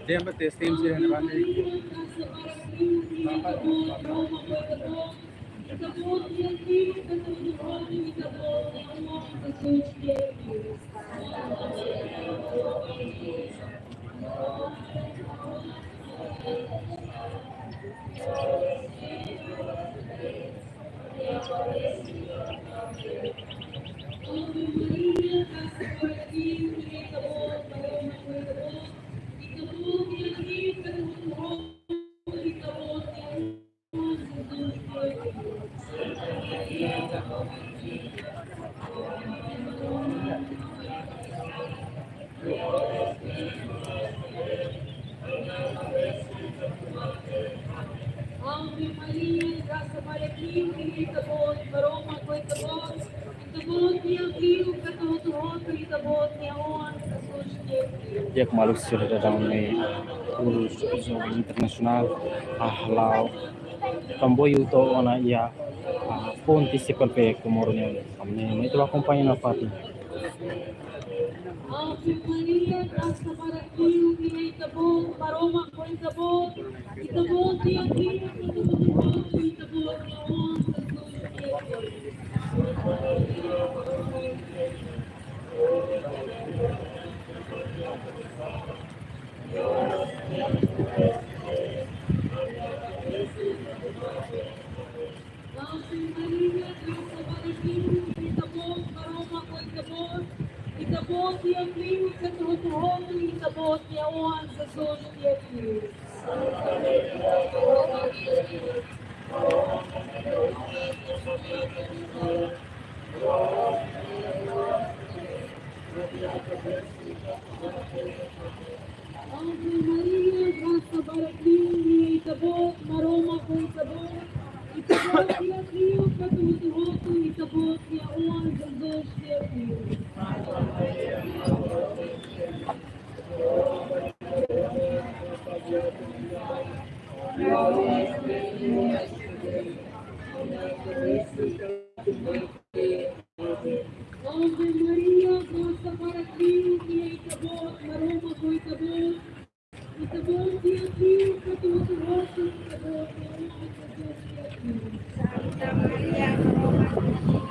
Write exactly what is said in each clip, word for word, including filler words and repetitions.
Tempo, temos tempo, se renovar. Ave Maria, grasa barak liu, Tuhan ho ita-boot, Maromak ho ita-boot, ita-boot iha liu feto hotu-hotu, ita-boot nia oan Jesus. Di'ak maluk sira, daudaun ne'e Cruz Jovem Internasionál hala'o komboiu to'o ona iha, ah, ponte C P L P Comoro nian. Ami mai ita akompaña nafatin. Ave Maria, grasa barak liu, Tuhan ho ita-boot, Maromak ho ita-boot, ita-boot iha liu feto hotu-hotu, ita-boot nia oan Jesus. Ave Maria, grasa barak liu, Tuhan ho ita-boot, Maromak ho ita-boot, ita-boot iha liu feto hotu-hotu, ita-boot nia oan Jesus iha liu. Ave Maria, grasa barak liu, Tuhan ho ita-boot, Maromak ho ita-boot, ita-boot iha liu feto hotu-hotu, ita-boot nia oan Jesus iha liu. Ave Maria, grasa barak liu, Tuhan ho ita-boot, Maromak ho ita-boot, ita-boot iha liu feto hotu-hotu, ita-boot nia oan Jesus iha liu. Santa Maria, Maromak ho ita-boot,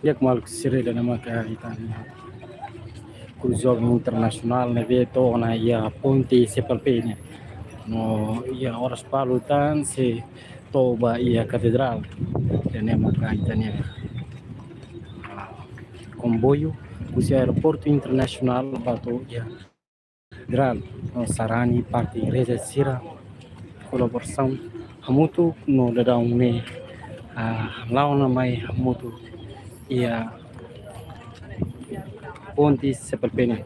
Di'ak maluk sira, ida-ne'e maka ita-nia Cruz Jovem Internasionál ne'ebé to'o ona iha ponte C P L P nian. No iha oras balu tan sei to'o ba iha katedrál. Ida-ne'e maka ita-nia, ah, komboiu husi aeroportu internasionál ba to'o iha katedrál, no sarani parte igreja sira kolaborasaun hamutuk no daudaun ne'e, ah, la'o ona mai hamutuk iha ponte C P L P nian.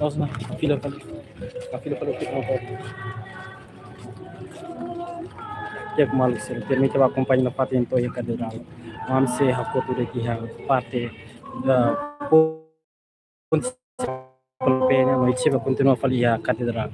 Fila fali, fila fali, fila fali. Di'ak maluk sira, termite ba akompaña nafatin to'o iha katedrál. Ami sei hakotu de'it iha parte da ponte, no ita sei bá kontinua fali iha katedrál.